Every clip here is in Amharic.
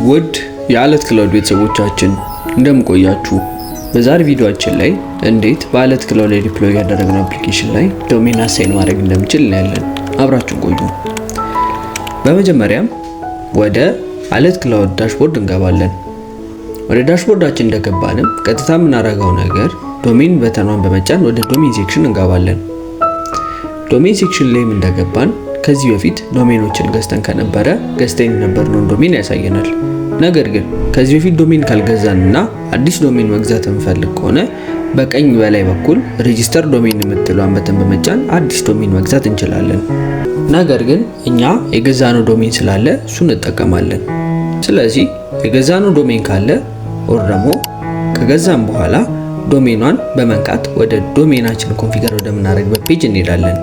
ውድ የአለት ክላውድ ቤተሰቦቻችን፣ እንደምን ቆያችሁ? በዛሬ ቪዲዮአችን ላይ እንዴት በአለት ክላውድ ላይ deploy ያደረግነው application ላይ domain assign ማድረግ እንደምንችል እናያለን። አብራችሁን ቆዩ። በመጀመሪያም ወደ አለት ክላውድ dashboard እንገባለን። ወደ dashboard ኣችን እንደገባንም ቀጥታ የምናደርገው ነገር domain button ኗን በመጫን ወደ domain section እንገባለን። Domain section ላይም እንደገባን ከዚህ በፊት domain ኦችን ገዝተን ከነበረ ገዝተን የነበርነውን domain ያሳየናል። ነገር ግን ከዚህ በፊት domain ካልገዛን እና አዲስ domain መግዛት እንፈልግ ከሆነ በቀኝ በላይ በኩል register domain የምትለዋን button በመጫን አዲስ domain መግዛት እንችላለን። ነገር ግን እኛ የገዛነው domain ስላለ እሱን እንጠቀማለን። ስለዚህ የገዛነው domain ካለ or ደግሞ ከገዛን በኋላ domain ኗን በመንካት ወደ domain ኣችን configure ወደምናደርግበት page እንሄዳለን።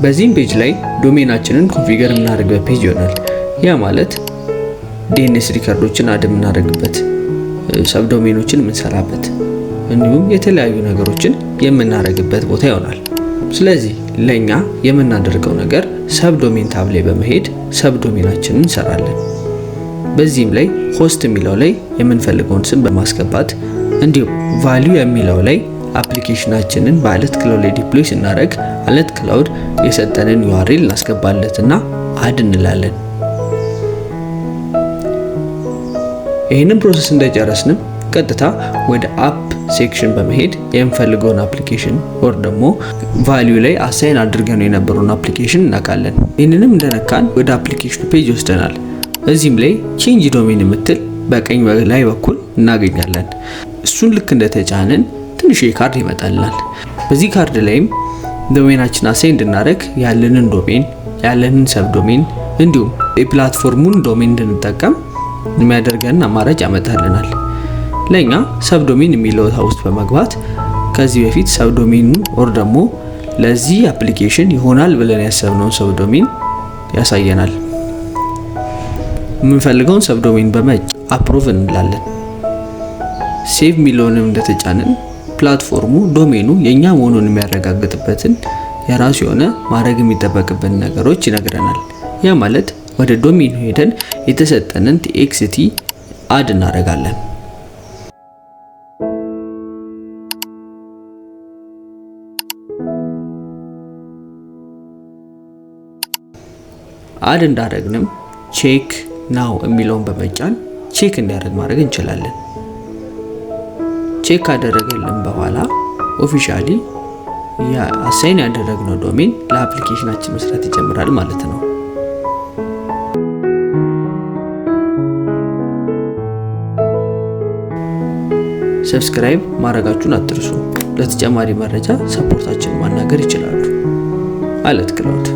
በዚህም page ላይ domain ኣችንን configure የምናደርግበት page ይሆናል። ያ ማለት DNS record ኦችን add የምናደርግበት፣ subdomain ኦችን የምንሰራበት እንዲሁም የተለያዩ ነገሮችን የምናደርግበት ቦታ ይሆናል። ስለዚህ ለኛ የምናደርገው ነገር subdomain tab ላይ በመሄድ subdomain ኣችንን እንሰራለን። በዚህም ላይ host የሚለው ላይ የምንፈልገውን ስም በማስገባት እንዲሁም value የሚለው ላይ application ኣችንን በአለት ክላውድ ላይ deploy ስናደርግ አለት ክላውድ የሰጠንን URL እናስገባለትና add እንላለን። ይህንን process እንደጨረስንም ቀጥታ ወደ app section በመሄድ የምንፈልገውን application or ደግሞ value ላይ assign አድርገን የነበረውን application እንነካለን። ይህንንም እንደነካን ወደ application ኑ page ይወስደናል። እዚህም ላይ change domain የምትል በቀኝ ላይ በኩል እናገኛለን። እሱን ልክ እንደተጫንን ትንሽ ካርድ ይመጣልናል። በዚህ ካርድ ላይም domain ኣችን assign እንድናደርግ ያለንን domain፣ ያለንን subdomain እንዲሁም የ platform ኡን domain እንድንጠቀም የሚያደርገንን አማራጭ ያመጣልናል። ለኛ subdomain የሚለው ውስጥ በመግባት ከዚህ በፊት subdomain ኑ or ደግሞ ለዚህ application ይሆናል ብለን ያሰብነውን subdomain ያሳየናል። የምንፈልገውን subdomain በመጫን approve እንላለን። Save የሚለውንም እንደተጫንን platform ኡ domain ኑ የኛ መሆኑን የሚያረጋግጥበትን የራሱ የሆነ ማድረግ የሚጠበቅብን ነገሮች ይነግረናል። ያ ማለት ወደ domain ኑ ሄደን የተሰጠንን TXT add እናደርጋለን። Add እንዳደረግንም check now የሚለውን በመጫን check እንዲያደርግ ማድረግ እንችላለን። Check ካደረገልን በኋላ officially assign ያደረግነው domain ለ application ኣችን መስራት ይጀምራል ማለት ነው። Subscribe ማድረጋችሁን አትርሱ። ለተጨማሪ መረጃ support ኣችንን ማናገር ይችላሉ። አለት ክላውድ።